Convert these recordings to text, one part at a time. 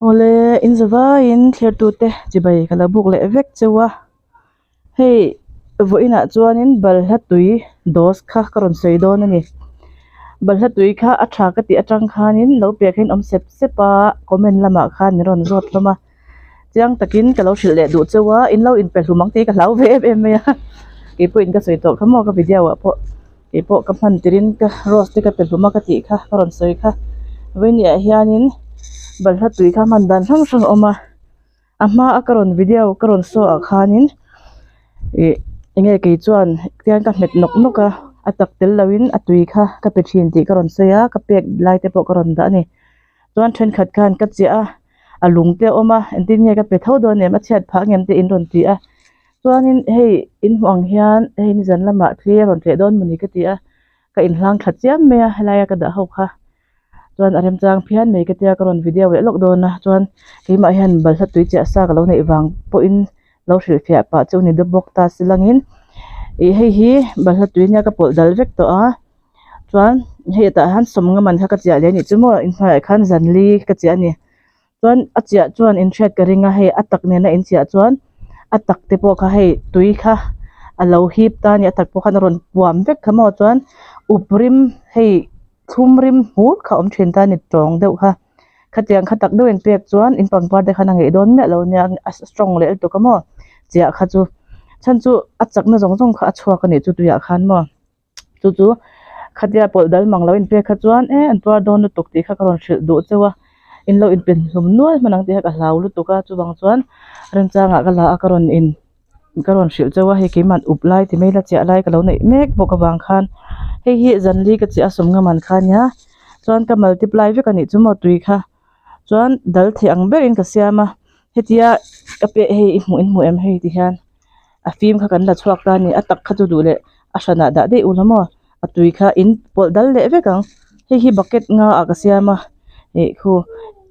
Awle in zavaiin thlertute chibai ka lo buk leh vek cheu a hei vawiinah chuanin balhla tui dose kha ka rawn sawi dawn a ni balhla tui kha a tha ka tih atang khanin lo piah khan awm sep sep a comment lamah khan min rawn zawt hlawm a chiang takin ka lo hrilh leh duh cheu a in lo inpe hlum ang tih ka hlau ve em em mai a keipawhin ka sawi tawh kha maw ka video ah pawh. Kei pawh ka hman tirin ka rose te ka pe hlum a ka tih kha ka rawn sawi kha vawinia hianin balhla tui kha hman dan hrang hrang a awm a a hma a ka rawn video ka rawn show ah khanin ih enge kei chuan tiang ka hmet nawk nawk a a tak tel lo in a tui kha ka pe thin tih ka rawn sawi a ka pek lai te pawh ka rawn dah a ni chuan thenkhat khan ka chiah a a lung te a awm a engtin nge ka pe tho dawn em a chhiat phah ang em te in rawn ti a. Chuanin hei in hmuh ang hian hei nizan lamah thli a rawn tleh dawn mawni ka ti a, ka inhlang thla chiam mai a helaia ka dah ho kha chuan a remchang phian mai ka tia ka rawn video leh lawk dawn a chuan keimah hian balhla tui chiah sa ka lo neih vang pawhin lo hrilhfiah pah chu ni bawk ta si langin ih hei hi balhla tui nia ka pawlh dal vek tawh a chuan hei tah hian sawmnga man kha ka chiah leh a nih chu maw inhnuaiah khan zanli ka chiah a ni. Chuan a chiah chuan inhriat ka ring a hei a tak nena in chiah chuan a tak te pawh kha hei tui kha a lo hip ta a ni a tak pawh khan a rawn puam vek kha maw chuan up rim hei thlum rim hmur kha a awm thin ta a ni tawng deuh kha khatiang kha tak deuh in pek chuan in pangpar te khan a ngeih dawn miah lo nia a strong leh lutuk a maw chiah kha chu chhan chu a chakna zawng zawng kha a chhuak a nih chu tuiah khan maw. Chu chu khatia pawlh dal mang lo inpek kha chuan e an tuar dawn lutuk tih kha ka rawn hrilh duh cheu a in lo inpen hlum nual hman ang tih kha ka hlau lutuk a chuvang chuan remchangah ka la a ka rawn in ka rawn hrilh cheu a hei keimah up lai ti mai la chiah lai ka lo neih mek bawk avang khan hei hi zanli ka chiah a sawmnga man kha ania chuan ka multiply vek a nih chu maw tui kha chuan dal theih ang berin ka siam a hetia ka peh hei i hmuh in hmuh em hei ti hian. A fim kha kan la chhuak ta a ni a tak kha chu duh leh a hranah dah daih ula maw a tui kha in pawlh dal leh vek ang hei hi bucket nga ah ka siam a ih khu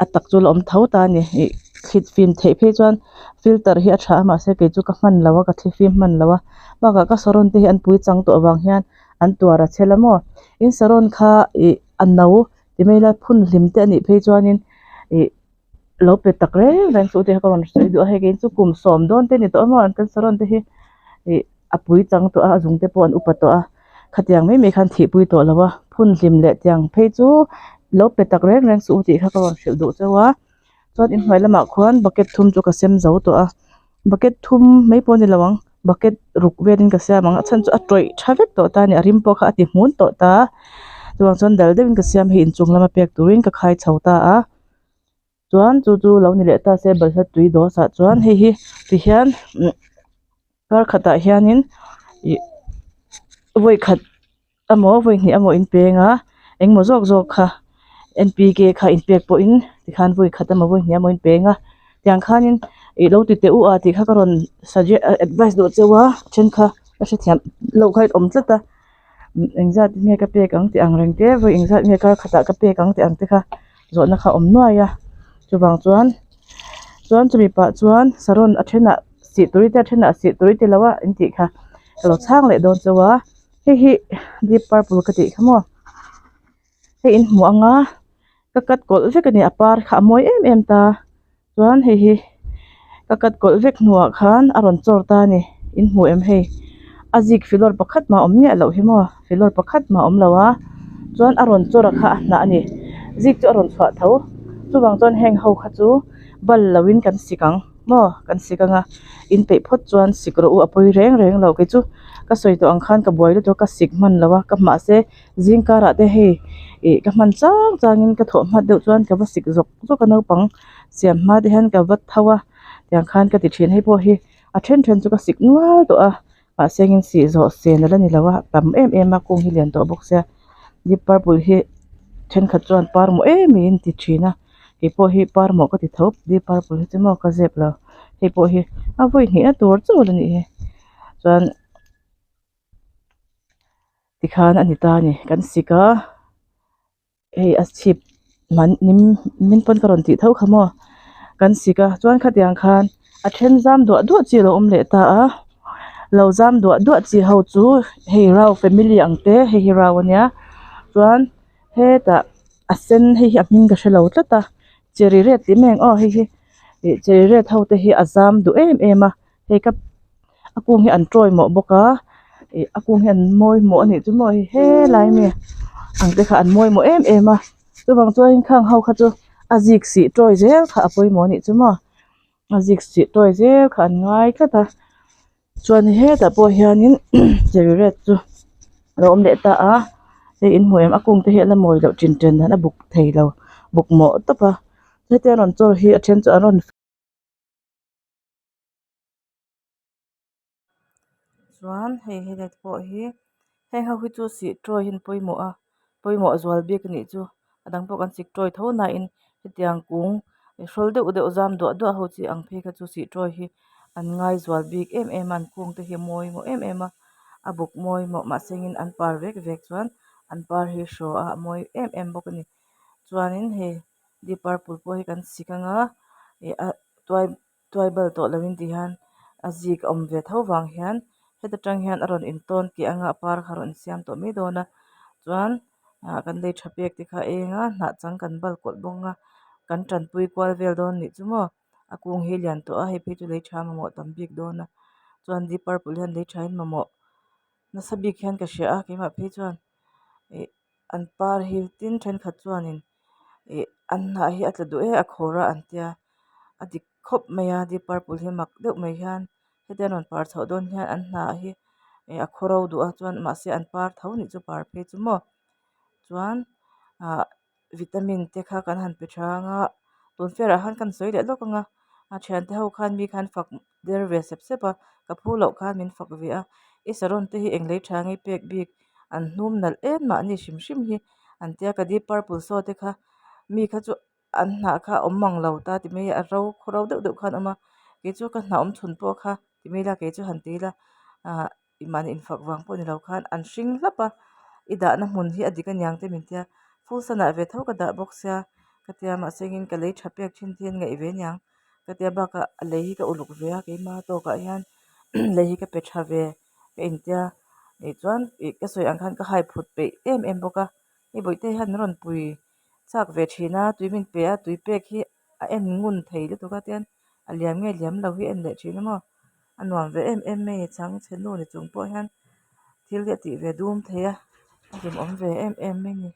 a tak chu la awm tho ta a ni ih thlit fim theih phei chuan filter hi a tha a mahse kei chu ka hman lo a ka thli fim hman lo a bakah ka saron te hi an pui chang tawh avang hian an tuar a chhel a maw in saron kha ih a no ti mai ila phun hlim te a nih phei chuanin ih. Lo pe tak reng reng chu tih kha ka rawn sawi duh a hei kei chu kum sawm dawn te a ni tawh a maw an kan saron te hi ih a pui chang tawh a a zung te pawh an upa tawh a khatiang mai mai khan thih pui tawh lo a phun hlim leh tiang phei chu lo pe tak reng reng suh u tih kha ka rawn hrilh duh chauh a chuan inhnuai lamah khuan bucket thum chu ka sem zo tawh a bucket thum mai pawh a ni lo ang bucket ruk velin ka siam ang a chhan chu a tawih tha vek tawh ta a ni a rim pawh kha a ti hmun tawh ta chuvang chuan dal deuhin ka siam hi inchung lama pek turin ka khai chho ta a. Chuan chu chu lo ni leh ta se balhla tui dawsah chuan hei hi tihian umm kar khatah hianin ih vawi khat emaw vawi hnih emaw in peng a engmaw zawk zawk kha N P K kha inpek pawhin tikhan vawi khat emaw vawi hnih emaw in peng a tiang khanin ih lo ti teh u a tih kha ka rawn suggest advice duh cheu a then kha ka hrethiam lo kha in awm tlat a. Engzat nge ka pek ang tih ang reng te vawi engzat nge kar khatah ka pek ang tih ang te kha zawhna kha a awm nuai a chuvang chuan chuan chumi pah chuan saron a thenah sih turi te a thenah sih turi te lo a in tih kha ka lo chhang leh dawn chauh a hei hi deep purple ka tih kha maw hei in hmuh ang a ka cut kawlh vek a ni a par kha a mawi em em ta. Chuan hei hi ka cut kawlh vek hnuah khan a rawn chawr ta a ni in hmu em hei a zik filawr pakhat mah a awm miah loh hi maw filawr pakhat mah a awm lo a chuan a rawn chawr a kha a hnah a ni zik chu a rawn chhuah tho chuvang chuan heng ho kha chu bal lo in kan sik ang maw kan sik ang a in peih phawt chuan sik rawh u a pawi reng reng lo kei chu ka sawi tawh ang khan ka buai lutuk a ka sik hman lo a ka mahse zing karah te hei ih ka hman chang chang in ka thawh hmat deuh chuan ka va sik zawk zawk a naupang siam hma te hian ka va tho a tiang khan ka ti thin hei pawh hi a then then chu ka sik nual tawh a mahse engin sih zawh sen ala ni lo a tam em em a kung hi lian tawh bawk sia deep purple hi thenkhat chuan par maw em em an ti thin a keipawh hi par maw ka ti tho deep purple hi chu maw ka zep lo hei pawh hi a vawi hnih na tur chauh ala nih hi chuan. Tikhan a ni ta a ni kan sik a hei a chhip man nim min pawn ka rawn tih tho kha maw kan sik a chuan khatiang khan a then zam duah duah chi alo awm leh ta a lo zam duah duah chi ho chu hei rau family ang te hei hi rau ania chuan hetah a sen hei hi a hming ka hrelo tlat a. Cherry red tih mai ang aw hei hi ih cherry red ho te hi a zam duh em em a hei ka a kung hi an tawi mawh bawk a ih a kung hi an mawi mawh a nih chu maw hei helai mi ang te kha an mawi mawh em em a chuvang chuan khang ho kha chu a zik sih tawi zel kha a pawimawh a nih chu maw a zik sih tawi zel kha an ngai tlat a. Chuan hetah pawh hianin cherry red chu a lo awm leh ta a hei in hmuh em a kung te hi a la mawi loh chin chen dan a buk thei lo buk mawh tawp a hetia rawn chawl hi a then chu an rawn chuan hei helai te pawh hi heng ho hi chu sih tawi hi an pawimawh a pawimawh zual bik a nih chu a dang pawh kan sik tawi tho na in hetiang kung hrawl deuh deuh zam duah duah ho chi ang phei kha chu sih tawi hi an ngai zual bik em em a an kung te hi a mawi mawh em em a a buk mawi mawh mahse in an par vek vek chuan an par hi hraw a a mawi em em bawk a ni chuanin hei deep purple pawh hi kan sik anga ih a tuai tuai bal tawh lovin ti hian a zik a awm ve tho vang hian heta tang hian a rawn intawn keh anga a par kha a rawn insiam tawh mai dawn a chuan ah kan lei tha pek te kha a eng a hnah chang kan bal kawlh bawk anga kan tanpui kual vel dawn nih chu maw a kung hi a lian tawh a hei phei chu lei tha mamawh tam bik dawn a chuan deep purple hian lei tha in mamawh nasa bik hian ka hria a keimah phei chuan ih an par hi tin thenkhat chuanin ih an hnah hi a tla duh e a khawr a an tia a dik khawp mai a deep purple hi mak deuh mai hian hetia an rawn par chhoh dawn hian an hnah hi ih a khaw ro duh a chuan mahse an par tho nih chu par phei chu maw chuan ah vitamin te kha kan han pe tha anga tun fer ah khan kan sawi leh lawk anga a thiante ho khan mi khan fak der ve sep sep a ka phu loh khan min fak ve a i saron te hi eng lei tha nge pek bik an hnum nalh em mahni hrim hrim hi an tia ka deep purple saw te kha mi kha chu an hnah kha a awm mang lo ta ti mai a ro khaw ro deuh deuh khan a awm a kei chu ka hnah awm chhun pawh kha ti mai ila kei chu han ti ila ah mahni infak vang pawh ni lo khan an hring hlap a i dahna hmun hi a dik aniang te min tia full sun ah ve tho ka dah bawk sia ka tia mahse engin ka lei tha pek thin te hian ngaih ve aniang ka tia bakah a lei hi ka uluk ve a keima tawkah hian lei hi ka pe tha ve ka intia ih chuan ih ka sawi ang khan ka hai phut peih em em bawk a hei bawihte hian min rawn pui chak ve thin a tui min pe a tui pek hi a en ngun thei lutuk a tian a liam nge liam lo hi a en leh thin a maw a nuam ve em em mai a ni chhang chhe nu ni chung pawh hian thil hi a tih ve dum thei a a hlimawm ve em em mai a ni.